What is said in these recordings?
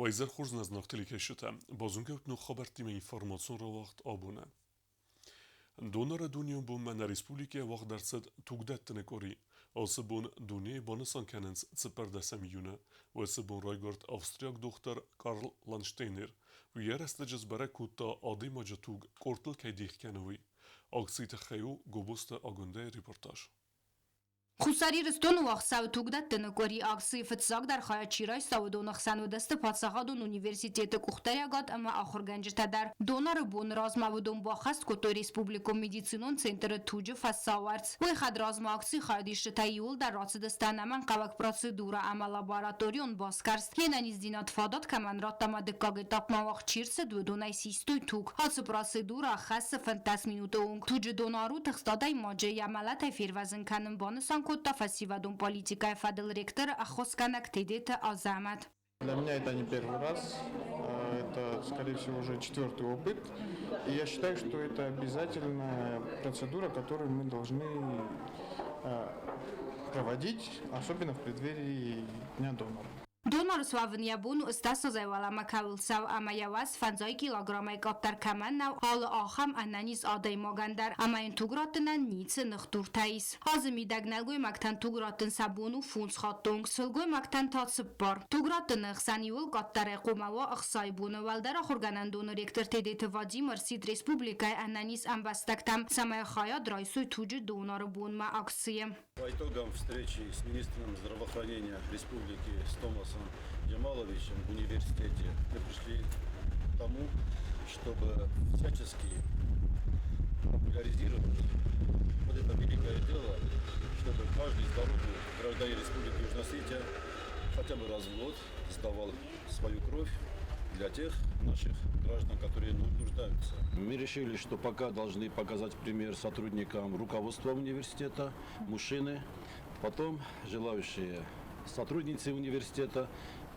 Уӕ изӕр хорз нӕ зынаргъ телекӕсджытӕ! Базонгӕут ног хабӕрттимӕ информацион рауагъд абоны. Доноры дунеон бонмӕ нӕ республикӕйы уагъд ӕрцыд тугдӕттыны къуыри. Ацы бон дунейы банысан кӕнынц 14 июны. Уыцы бон райгуырд австриаг дохтыр Карл Ланштейнер. Уый йӕ рӕстӕджы сбӕрӕг кодта, адӕймаджы туг къордтыл кӕй дих кӕны, уый. Акцийы тыххӕй у Гобозты Агуындӕйы репортаж. Хуссар Ирыстоны уагъд тугдӕттыны къуыри акцийы фыццагдӕр хайад чи райста, уыдоны хсӕн уыдысты паддзахадон университеты къухдариуӕгад ӕмӕ ахуыргӕнджытӕ дӕр. Доноры боны размӕ уыдон баххӕст кодтой республикон медицинон центры туджы фӕсауӕрц. Уый хӕдразмӕ акцийы хайадисджытӕ иууылдӕр рацыдысты ӕнӕмӕнгхъӕуӕг процедурӕ ӕмӕ лабораторион басгӕрст. Йе нӕниздзинад фадат кӕмӕн радта ӕмӕ дыккаг этапмӕ уагъд чи рцыд, уыдонӕй систой туг. Ацы процедурӕ хӕссы 15 минуты онг. Туджы донор у тыхст адӕймаджы йӕ мӕлӕтӕй фервӕзын кӕнын, банысан кодта фӕсивӕдон политикӕйы фӕдыл ректоры ӕххуысгӕнӕг Тедеты Азӕмӕт. Для меня это не первый раз, это, скорее всего, уже четвертый опыт. И я считаю, что это обязательная процедура, которую мы должны проводить, особенно в преддверии Дня донора. Донор суӕвын йӕ бон у стасозӕй уӕлӕмӕ кӕуыл цӕуы ӕмӕ йӕ уӕз фӕндзай килограммӕй къаддӕр кӕмӕн нӕу, алы ахӕм ӕнӕниз адӕймагӕн дӕр ӕмӕ йын туг раттынӕн ницы ныхдуртӕ ис. Азы мидӕг нӕлгоймӕгтӕн туг раттын сӕ бон у фондз хатты онг, сылгоймӕгтӕн та цыппар. Туг раттыны хсӕн иуыл къаддӕрӕй хъуамӕ уа ӕхцайы боны. Уӕлдӕр ахуыргӕнӕндоны ректор Тедеты Вадим ӕрсидт республикӕйы ӕнӕниз ӕмбӕстӕгтӕм, цӕмӕй хайад райсой туджы доноры бонмӕ акцийы. По итогам встречи с министром здравоохранения республики с Томасом Ямаловичем в университете мы пришли к тому, чтобы всячески популяризировать вот это великое дело, чтобы каждый здоровый гражданин Республики Южная Осетия хотя бы раз в год сдавал свою кровь для тех наших граждан, которые нуждаются. Мы решили, что пока должны показать пример сотрудникам руководства университета, мужчины, потом желающие сотрудницы университета,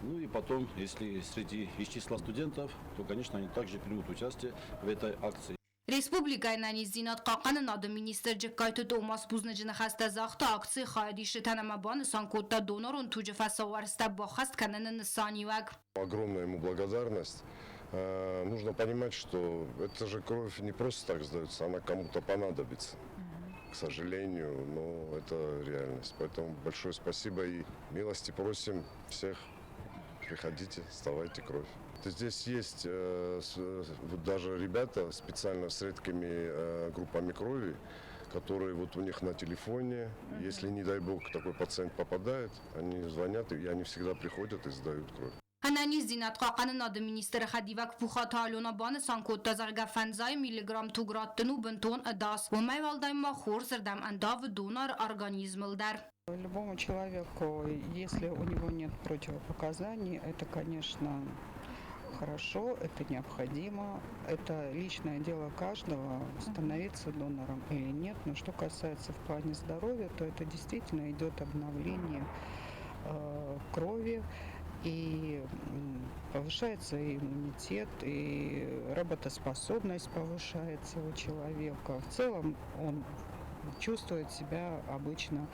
ну и потом, если среди из числа студентов, то, конечно, они также примут участие в этой акции. Республикӕйы ӕнӕниздзинад хъахъхъӕнынады министр Джыккайты Томас бузныджы ныхӕстӕ загъта акцийы хайадисджытӕн ӕмӕ банысан кодта донорон туджы фӕсауӕрцтӕ баххӕст кӕныны нысаниуӕг. Огромная ему благодарность. Нужно понимать, что эта же кровь не просто так сдается, она кому-то понадобится. К сожалению, но это реальность. Поэтому большое спасибо и милости просим всех. Приходите, сдавайте кровь. Здесь есть вот даже ребята специально с редкими группами крови, которые вот у них на телефоне, если, не дай бог, такой пациент попадает, они звонят, и они всегда приходят и сдают кровь. Ӕнӕниздзинад хъахъхъӕнынады министры хӕдивӕг Пухаты Алена банысан кодта, зӕгъгӕ, фӕндзай миллиграмм туг раттын у бынтон ӕдас. Уымӕй уӕлдай ма хорзырдӕм ӕндавы донор организмыл дӕр. Любому человеку, если у него нет противопоказаний, это, конечно, хорошо, это необходимо. Это личное дело каждого, становиться донором или нет. Но что касается в плане здоровья, то это действительно идет обновление крови, и повышается и иммунитет, и работоспособность повышается у человека. В целом он чувствует себя обычно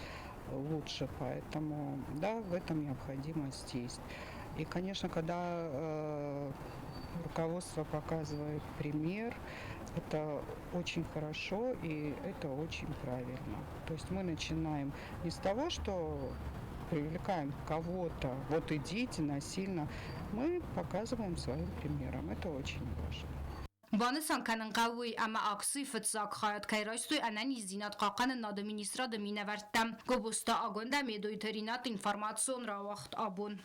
лучше, поэтому да, в этом необходимость есть. И, конечно, когда руководство показывает пример, это очень хорошо и это очень правильно. То есть мы начинаем не с того, что привлекаем кого-то, вот идите насильно, мы показываем своим примером. Это очень важно. Банысан кӕнын хъӕуы уый, ӕмӕ акцийы фыццаг хайад кӕй райстой ӕнӕниздзинад хъахъхъӕнынады министрады минӕвӕрттӕ. Гобозты Агуындӕ Медойты Ринат информацион рауагъд абон.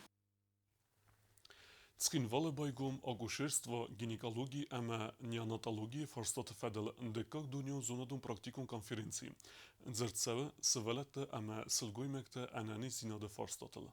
Цхинвалы байгом акушерство, гинекологи ӕмӕ неонатологийы фарстаты фӕдыл дыккаг дунеон зонадон-практикон конференци. Дзырд цӕуы сывӕллӕтты ӕмӕ сылгоймӕгты ӕнӕниздзинады фарстатыл.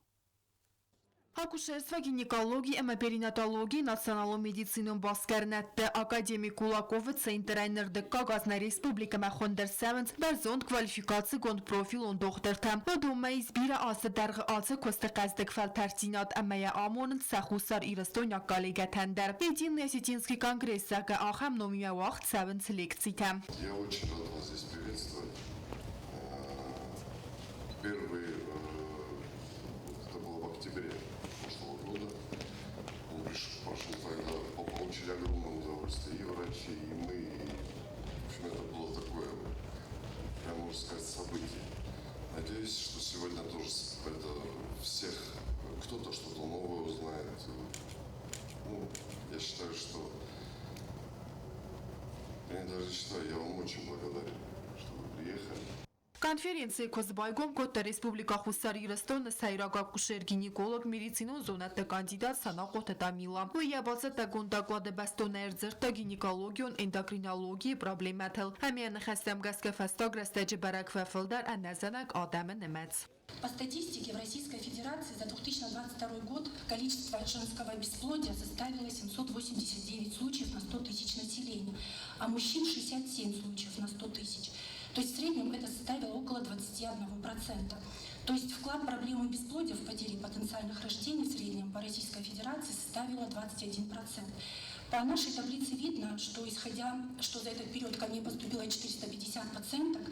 Акушерство, гинекологи ӕмӕ перинатологийы националон медицинон басгарынӕдты академик Кулаковы центрӕй ныр дыккаг аз нӕ республикӕмӕ хуынд ӕрцӕуынц бӕрзонд квалификацигонд профилон дохтыртӕ. Уыдонмӕ ис бирӕ азты дӕргъы ацы куысты хъӕздыг фӕлтӕрддзинад ӕмӕ йӕ амонынц сӕ Хуссар Ирыстойнаг коллегӕтӕн дӕр. Единый осетинский конгресс, зӕгъгӕ, ахӕм номимӕ уагъд цӕуынц лекцитӕ. Я очень рад вас здесь приветствовать. Первый, это было в октябре прошлого года. считаю, что... Я даже считаю, я вам очень благодарен, что вы приехали. Конференцийы куыст байгом кодта Республикӕ Хуссар Ирыстоны сӕйраг акушер-гинеколог, медицинон зонӕдты кандидат Санахъоты Тамила. Уый йӕ бацӕттӕгонд доклады бӕстонӕй ӕрдзырдта гинекологион эндокринологийы проблемӕтыл ӕмӕ йӕ ныхӕстӕм гӕсгӕ фӕстаг рӕстӕджы бӕрӕг фӕфылдӕр ӕнӕзӕнӕг адӕмы нымӕц. По статистике в Российской Федерации за 2022 год количество женского бесплодия составило 789 случаев на 100 тысяч населения, а мужчин 67 случаев на 100 тысяч. То есть в среднем это составило около 21%. То есть вклад проблемы бесплодия в потере потенциальных рождений в среднем по Российской Федерации составила 21%. По нашей таблице видно, что исходя, что за этот период ко мне поступило 450 пациенток,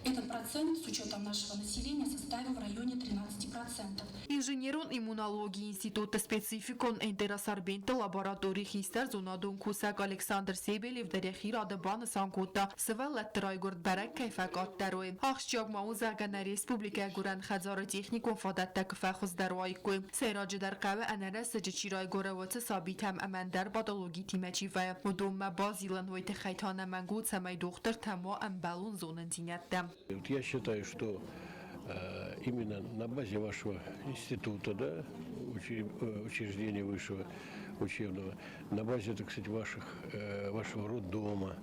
этот процент с учетом нашего населения составил в районе 13%. Инженерон иммунологийы институты спецификон энтеросорбентты лабораторийы хистӕр зонадон кусӕг Александр Себелев дӕр йӕхи рады банысан кодта, сывӕллӕтты райгуырд бӕрӕг кӕй фӕкъаддӕр, уый. Ахсджиаг ма у, зӕгъгӕ, нӕ республикӕйы гуырӕн хӕдзары техникон фадӕттӕ куы фӕхуыздӕр уаиккой. Сӕйраджыдӕр хъӕуы ӕнӕрӕстӕджы чи райгуыры, уыцы сабитӕм ӕмӕ ӕндӕр патологитимӕ чи вӕййы, уыдонмӕ базилын. Уый тыххӕй та ӕнӕмӕнг у, цӕмӕй дохтыртӕм уа ӕмбӕлон зонындзинӕдтӕ. Вот я считаю, что именно на базе вашего института, да, учреждения высшего учебного, на базе, так сказать, вашего роддома,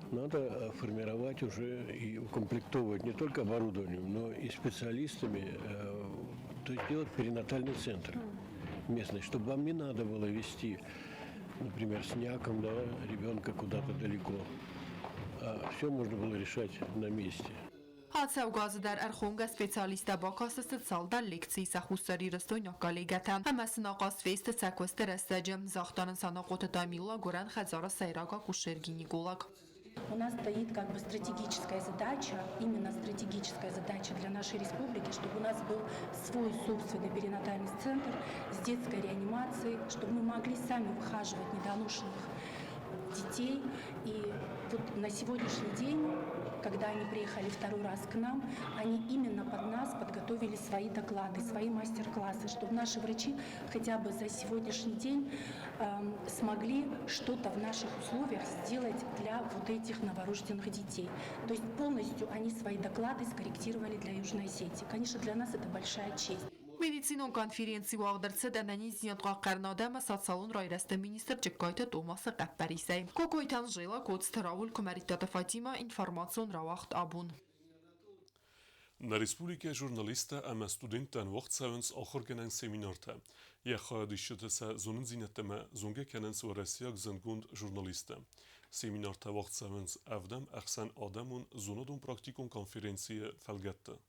надо формировать уже и укомплектовывать не только оборудованием, но и специалистами, то есть делать перинатальный центр местный, чтобы вам не надо было везти, например, с няком, да, ребенка куда-то далеко. А все можно было решать на месте. Ацӕугӕ азы дӕр ӕрхонгӕ специалисттӕ бакастысты цалдӕр лекцийы сӕ хуссарирыстойнаг коллегӕтӕн ӕмӕ сын ахъаз фесты сӕ куысты рӕстӕджы, загъта нын Санахъоты Тамила, гуырӕн хӕдзары сӕйраг акушер-гинеколог. У нас стоит как бы стратегическая задача, именно стратегическая задача для нашей республики, чтобы у нас был свой собственный перинатальный центр с детской реанимацией, чтобы мы могли сами выхаживать недоношенных детей. И вот на сегодняшний день, когда они приехали второй раз к нам, они именно под нас подготовили свои доклады, свои мастер-классы, чтобы наши врачи хотя бы за сегодняшний день смогли что-то в наших условиях сделать для вот этих новорожденных детей. То есть полностью они свои доклады скорректировали для Южной Осетии. Конечно, для нас это большая честь. Медицинон конференци уагъд ӕрцыд ӕнӕниздзинад хъахъхъӕнынад ӕмӕ социалон райрӕзты министр Джыккайты Томасы хъӕппӕрисӕй. Кокойты Анжела, Коцты Рауль, Куымӕридтаты Фатимӕ, информацион рауагъд Абон. Нӕ республикӕйы журналисттӕ ӕмӕ студенттӕн уагъд цӕуынц ахуыргӕнӕн семинартӕ. Йӕ хайадисджыты сӕ зонындзинӕдтимӕ зонгӕ кӕнынц уӕрӕсейаг зындгонд журналисттӕ. Семинартӕ уагъд цӕуынц ӕвдӕм ӕхсӕнадӕмон зонадон-практикон конференцийы фӕлгӕтты.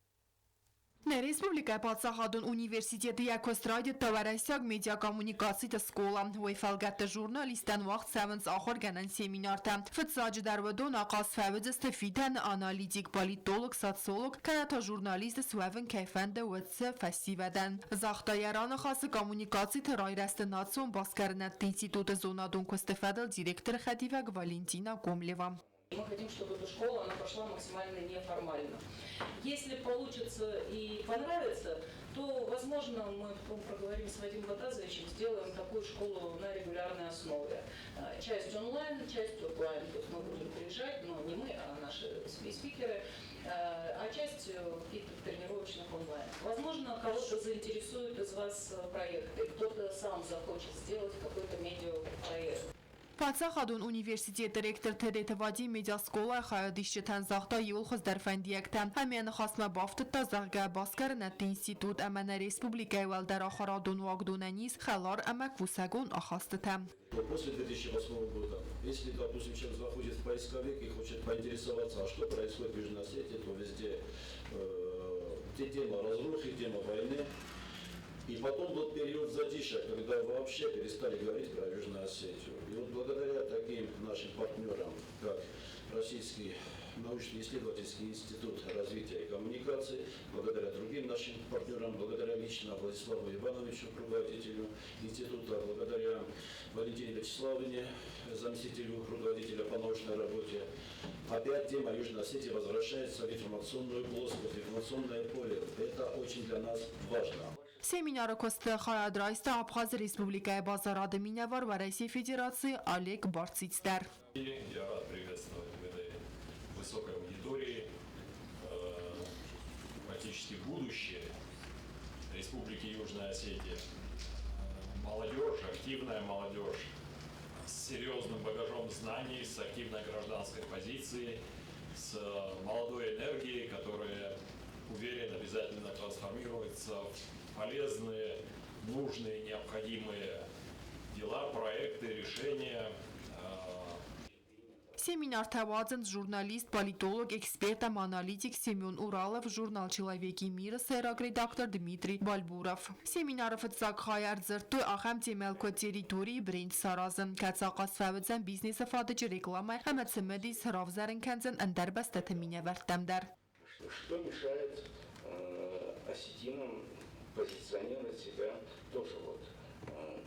Нӕ республикӕйы паддзахадон университеты йӕ куыст райдыдта уӕрӕсейаг медиакоммуникациты скъола. Уый фӕлгӕтты журналисттӕн уагъд цӕуынц ахуыргӕнӕн семинартӕ. Фыццаджыдӕр уыдон ахъаз фӕуыдзысты фидӕны аналитик, политолог, социолог, кӕнӕ та журналист суӕвын кӕй фӕнды, уыцы фӕсивӕдӕн. Загъта йӕ раныхасы коммуникациты райрӕзты национ басгарынӕдты институты зонадон куысты фӕдыл директоры хӕдивӕг Валентина Комлева. Мы хотим, чтобы эта школа она прошла максимально неформально. Если получится и понравится, то, возможно, мы потом проговорим с Вадимом Батазовичем, сделаем такую школу на регулярной основе. Часть онлайн, часть офлайн. То есть мы будем приезжать, но не мы, а наши спикеры, а часть каких-то тренировочных онлайн. Возможно, кого-то заинтересует из вас проекты, кто-то сам захочет сделать какой-то медиапроект. Паддзахадон университеты ректор Тедеты Вадим медиаскъолайы хайадисджытӕн загъта иууыл хуыздӕр фӕндиӕгтӕ ӕмӕ йӕ ныхасмӕ бафтыдта, зӕгъгӕ, басгарынӕдты институт ӕмӕ нӕ республикӕйы уӕлдӕр ахуырадон уагдонӕн ис хӕлар ӕмӕ кусӕгон ахастытӕ. После 2008 года, если, допустим, человек заходит в поисковик и хочет поинтересоваться, а что происходит в Южной Осетии, то везде те тема разрухи, тема войны. И потом был период затишья, когда вообще перестали говорить про Южную Осетию. И вот благодаря таким нашим партнерам, как Российский научно-исследовательский институт развития и коммуникации, благодаря другим нашим партнерам, благодаря лично Владиславу Ивановичу, руководителю института, благодаря Валентине Вячеславовне, заместителю руководителя по научной работе, опять тема Южной Осетии возвращается в информационную плоскость, в информационное поле. Это очень для нас важно. Семинары куысты хайад райста Абхазы Республикӕйы базарады минӕвар Уӕрӕсейы Федерацийы Олег Барциц дӕр. Я рад приветствовать в этой высокой аудитории практически будущее Республики Южная Осетия. Молодежь, активная молодежь с серьезным багажом знаний, с активной гражданской позицией, с молодой энергией, которая, уверен, обязательно трансформируется в полезные, нужные, необходимые дела, проекты, решения. Семинартӕ уадзынц журналист, политолог, эксперт ӕмӕ аналитик Семен Уралов, журнал «Человеки мира» сӕйраг редактор Дмитрий Бальбуров. Семинары фыццаг хайы ӕрдзырдтой ахӕм темӕйыл куыд территорийы бренд саразын, кӕцы ахъаз фӕуыдзӕн бизнесы фадыджы рекламӕ ӕмӕ цымыдис равзӕрын кӕндзӕн ӕндӕр бӕстӕты минӕвӕрттӕм дӕр. Что мешает осетинам позиционировать себя тоже вот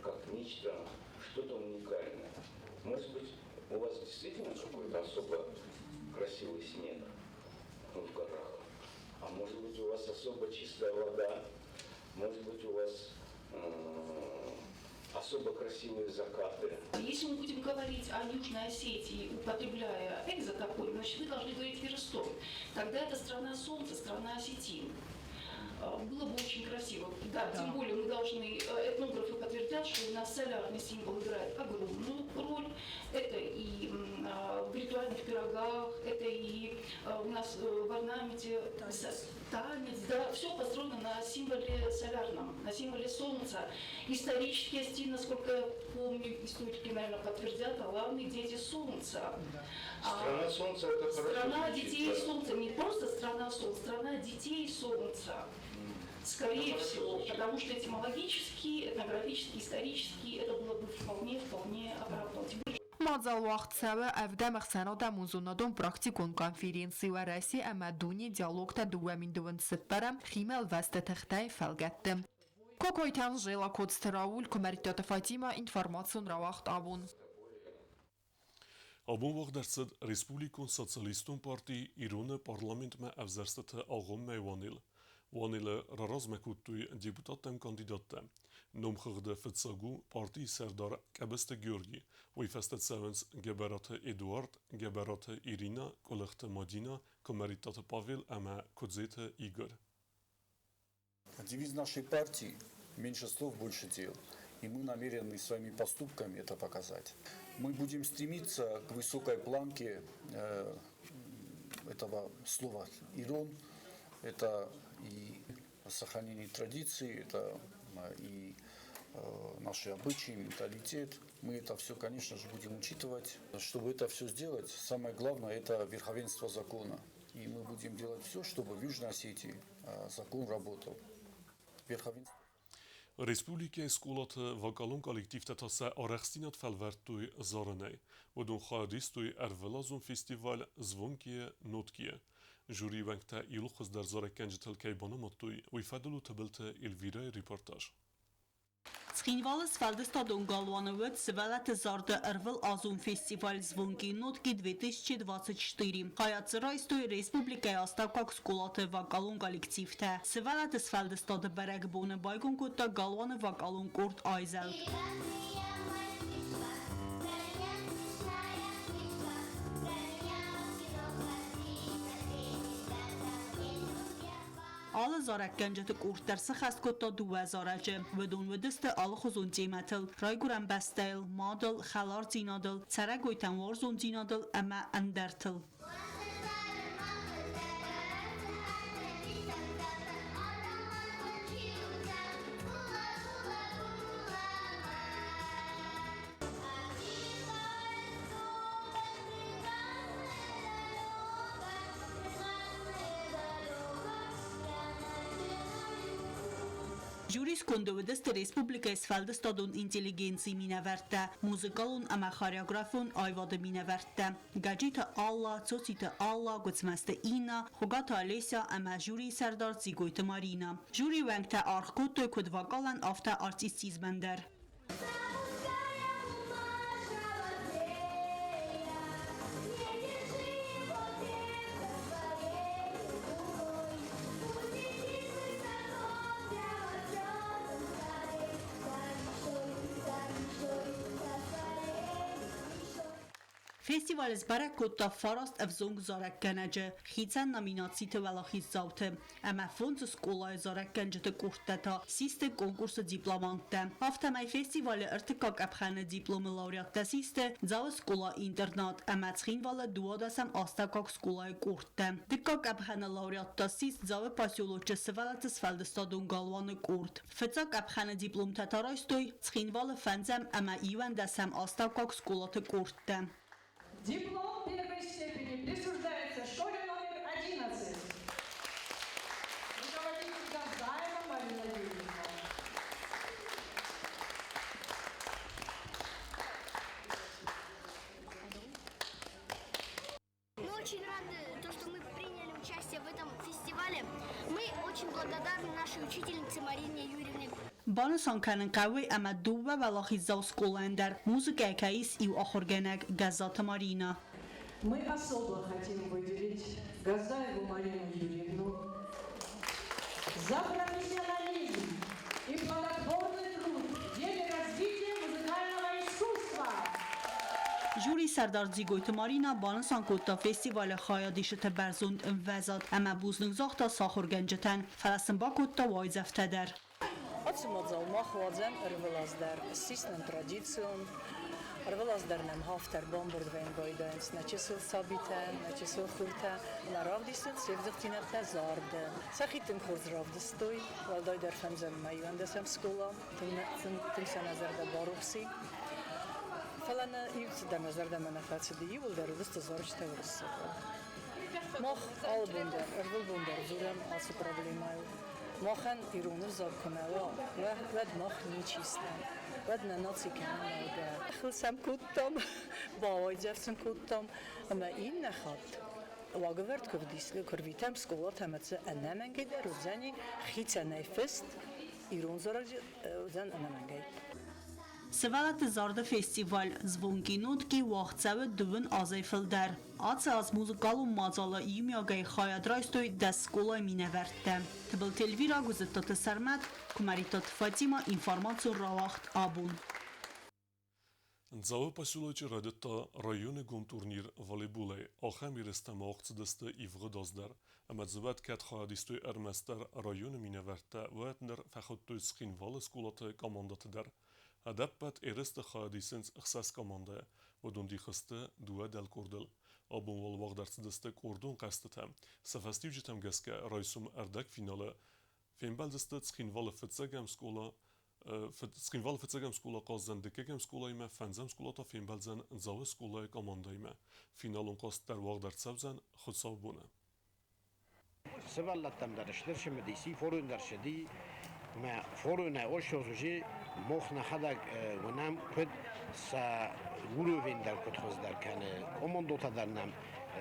как нечто, что-то уникальное? Может быть, у вас действительно какой-то особо красивый снег в горах? А может быть, у вас особо чистая вода? Может быть, у вас особо красивые закаты? Если мы будем говорить о Южной Осетии, употребляя экзотопоним, значит, мы должны говорить Ирыстон. Тогда это страна солнца, страна осетин. Было бы очень красиво. Да, тем более мы должны, этнографы подтвердят, что у нас солярный символ играет огромную роль. Это и в ритуальных пирогах, это и у нас в орнаменте танец, танец, да, все построено на символе солярном, на символе солнца. Исторически осетин, насколько я помню, историки, наверное, подтвердят, аланы дети солнца. Да. Страна солнца это хорошо. Страна звучит, детей да. солнца, не просто страна солнца, страна детей солнца. Скорее всего, потому что этимологически, этнографически, исторически это было бы вполне оправдано. Тем более, Мадзал уагъд цӕуы ӕвдӕм ӕхсӕнадӕмон зонадон практикон конференци Уӕрӕсе ӕмӕ дунейы диалогтӕ 2024-ӕм химӕлвӕсты тыхтӕй фӕлгӕтты. Кокойты Анжела, Коцты Рауль, Куымӕридтаты Фатимӕ, информацион рауагъд Абон. Абон уагъд ӕрцыд Республикон социалистон парти Ирон-ы парламентмӕ ӕвзӕрстыты агъоммӕйы уанел. Уанелы раразмӕ кодтой депутаттӕм кандидаттӕ. Номхыгъды фыццаг у партийы сӕрдар Къӕбысты Георги. Уый фӕстӕ цӕуынц Гӕбӕраты Эдуард, Гӕбӕраты Ирина, Къуылыхты Мадина, Куымӕридтаты Павел ӕмӕ Куыдзеты Игорь. Девиз нашей партии «Меньше слов, больше дел». И мы намерены своими поступками это показать. Мы будем стремиться к высокой планке этого слова «ирон». Это и сохранение традиций, это и наши обычаи, менталитет. Мы это все, конечно же, будем учитывать. Чтобы это все сделать, самое главное – это верховенство закона. И мы будем делать все, чтобы в Южной Осетии закон работал. Верховенство. Республикӕйы скъолаты вокалон коллективтӕ та сӕ арӕхстдзинад фӕлвӕрдтой зарынӕй. Уыдон хайад истой ӕрвылазон фестиваль «Звонкие нотки»-йы. Жюрийы уӕнгтӕ иууыл хуыздӕр зарӕггӕнджытыл кӕй банымадтой, уый фӕдыл у Тыбылты Эльвирӕйы репортаж. Цхинвалы сфӕлдыстадон галуаны уыд сывӕллӕтты зарды ӕрвылазон фестиваль «Звонкие нотки 2024». Хайад дзы райстой республикӕйы астӕуккаг скъолаты вокалон коллективтӕ. Сывӕллӕтты сфӕлдыстады бӕрӕгбоны байгом кодта галуаны вокалон къорд «Айзӕлд». Алы зарӕггӕнджыты къорд дӕр сыхӕст кодта дыууӕ зарӕджы. Уыдон уыдысты алыхуызон темӕтыл: райгуырӕн бӕстӕйыл, мадыл, хӕлардзинадыл, цӕрӕгойтӕн уарзондзинадыл ӕмӕ ӕндӕртыл. Жюрийы сконды уыдысты республикӕйы сфӕлдыстадон интеллигенцийы минӕвӕрттӕ, музыкалон ӕмӕ хореографион аивады минӕвӕрттӕ Гӕджиты Алла, Цоциты Алла, Гуыцмӕзты Инна, Хуыгаты Олеся ӕмӕ жюрийы сӕрдар Дзигойты Маринӕ. Жюрийы уӕнгтӕ аргъ кодтой куыд вокалӕн, афтӕ артистизмӕн дӕр. Фестивалы сбӕрӕг кодта фараст ӕвзонг зарӕггӕнӕджы, хицӕн номинациты уӕлахиздзауты ӕмӕ фондз скъолайы зарӕггӕнджыты къордтӕ та систы конкурсы дипломанттӕ. Афтӕмӕй фестивалы ӕртыккаг къӕпхӕны дипломы лауреаттӕ систы Дзауы скъола-интернат ӕмӕ Цхинвалы 12-ӕм астӕуккаг скъолайы къордтӕ. Дыккаг къӕпхӕны лауреаттӕ ссис Дзауы поселочы сывӕллӕтты сфӕлдыстадон галуаны къорд. Фыццаг къӕпхӕны дипломтӕ та райстой Цхинвалы фӕндзӕм ӕмӕ 11-ӕм астӕуккаг скъолаты къордтӕ. Диплом первой степени присуждается школе номер 11. Руководитель Газаева Марина Юрьевна. Мы очень рады, то, что мы приняли участие в этом фестивале. Мы очень благодарны нашей учительнице Марине Юрьевне. Банысан кӕнын хъӕуы, ӕмӕ дыууӕ уӕлахиздзау скъолайӕн дӕр музыкӕйӕ кӕй ис иу ахуыргӕнӕг Гӕззаты Маринӕ. Мы особо хотим выделить Газаеву Марину Юрьевну за профессионализм и плодотворный труд в деле развития музыкального искусства. Жюрийы сӕрдар Дзигойты Маринӕ банысан кодта фестивалы хайадисджыты бӕрзонд ӕмвӕзад ӕмӕ бузныг загъта сӕ ахуыргӕнджытӕн, фӕлӕ сын бакодта уайдзӕфтӕ дӕр. Ацы мадзал мах уадзӕм ӕрвылаз дӕр, ссис нын традицион. Ӕрвылаз дӕр нӕм афтӕ ӕрбамбырд вӕййын байдайынц нӕ чысыл сабитӕ, нӕ чысыл хуртӕ, нӕ равдисынц се вдыхдзинӕдтӕ зарды. Сӕхи тынг хорз равдыстой, уӕлдайдӕр фӕндзӕм мӕ 11-ӕм скъола, тынг сӕ нӕ зӕрдӕ барухс и. Фӕлӕ нӕ иу цыдӕр нӕ зӕрдӕмӕ нӕ фӕцыди, иууылдӕр уыдысты зарджытӕ уырыссагау. Мах алы бон дӕр, ӕрвылбон дӕр дзурӕм ацы проблемӕйыл. Махӕн ирон ӕвзаг куы нӕ уа, уӕд мах ничи стӕм, уӕд нӕ наци кӕны мӕлгӕ. Хыл сӕм кодтам, бауайдзӕф сын кодтам, ӕмӕ иннӕ хатт уагӕвӕрд куы рвитӕм скъолатӕм, ӕмӕ ӕнӕмӕнгӕй дӕр уыдзӕни хицӕнӕй фыст ирон зарӕг уыдзӕн ӕнӕмӕнгӕй. Сывӕллӕтты зарды фестиваль «Звонкие нотки» уагъд цӕуы дыууын азӕй фылдӕр. Ацы аз музыкалон мадзалы иумиагӕй хайад райстой 10 скъолайы минӕвӕрттӕ. Тыбылты Эльвира, Гуызыттаты Сӕрмӕт, Куымӕридтаты Фатимӕ, информацион рауагъд «Абон». Дзауы поселочы райдыдта районы гом турнир волейболӕй. Ахӕм ерыстӕм уагъд цыдысты ивгъуыд аз дӕр. Ӕмӕ дзы уӕд кӕд хайад истой ӕрмӕстдӕр районы минӕвӕрттӕ, уӕд ныр фӕхуыдтой Цхинвалы скъолаты командӕты дӕр. Ӕдӕппӕт ерысты хайад исынц ӕхсӕз командӕйы. Уыдон дих сты дыууӕ дӕлкъордыл. Абон уал уагъд ӕрцыдысты къордон хъӕзтытӕ. Сӕ фӕстиуджытӕм гӕсгӕ райсом ӕрдӕгфиналы фембӕлдысты Цхинвалы фыццӕгӕм скъола Цхинвалы фыццӕгӕм скъола хъаздзӕн дыккӕгӕм скъолаимӕ, фӕндзӕм скъола та фембӕлдзӕн Дзауы скъолайы командӕимӕ. Финалон хъазт дӕр уагъд ӕрцӕудзӕн хуыцаубоны. Сывӕллӕттӕм дӕр стыр цымыдиси, форон дӕр цыди. Мӕ форонӕй осозы мох нӕхӕдӕг уынӕм, куыд сӕ уровень дӕр куыд хуыздӕр кӕны, командотӕ дӕр нӕм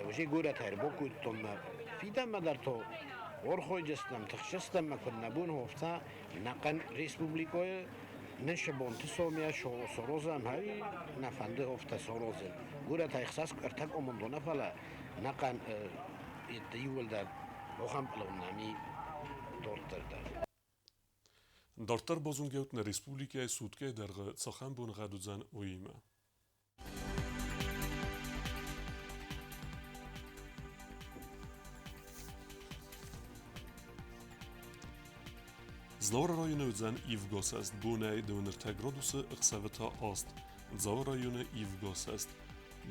уже горӕтӕй ӕрбакодтон мӕ фидӕнмӕ дӕр то орхойджыстӕм, тыхджыстӕм мӕ куыд нӕ бон хофта, нӕхъӕн республикӕйы нышы бонты сомия сорозӕм хай нӕ фӕнды хофта сорозын. Горӕтӕй хсас ӕртӕ командо нӕ фӕлӕ нӕхъӕн иууылдӕр охӕм пълон нӕми дарддӕр дӕр. Дарддӕр базонгӕут нӕ республикӕйы суткӕйы дӕргъы цахӕм боныгъӕд уыдзӕн, уыимӕ. Знауыры районы уыдзӕн ивгӕсӕст, бонӕй 23 градусы, ӕхсӕвы та 8. Дзауы районы ивгӕсӕст,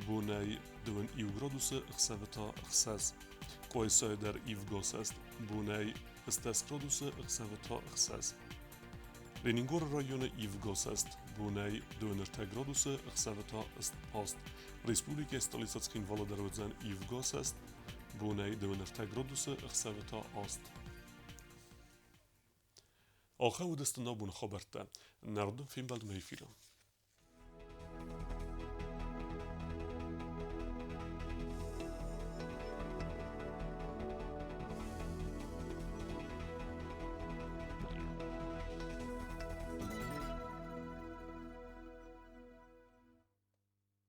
бонӕй 21 градусы, ӕхсӕвы та 6. Къуайсайы дӕр ивгӕсӕст, бонӕй 8 градусы, ӕхсӕвы та 6. Ленингоры районы ивгӕсӕст, бонӕй 23 градусы, ӕхсӕвы та 8. Республикӕйы столицӕ Цхинвалы дӕр уыдзӕн ивгӕсӕст, бонӕй 23 градусы, ӕхсӕвы та 8. Ахӕм уыдысты нӕ абоны хабӕрттӕ. Нӕрдон фембӕлдмӕ эфиры.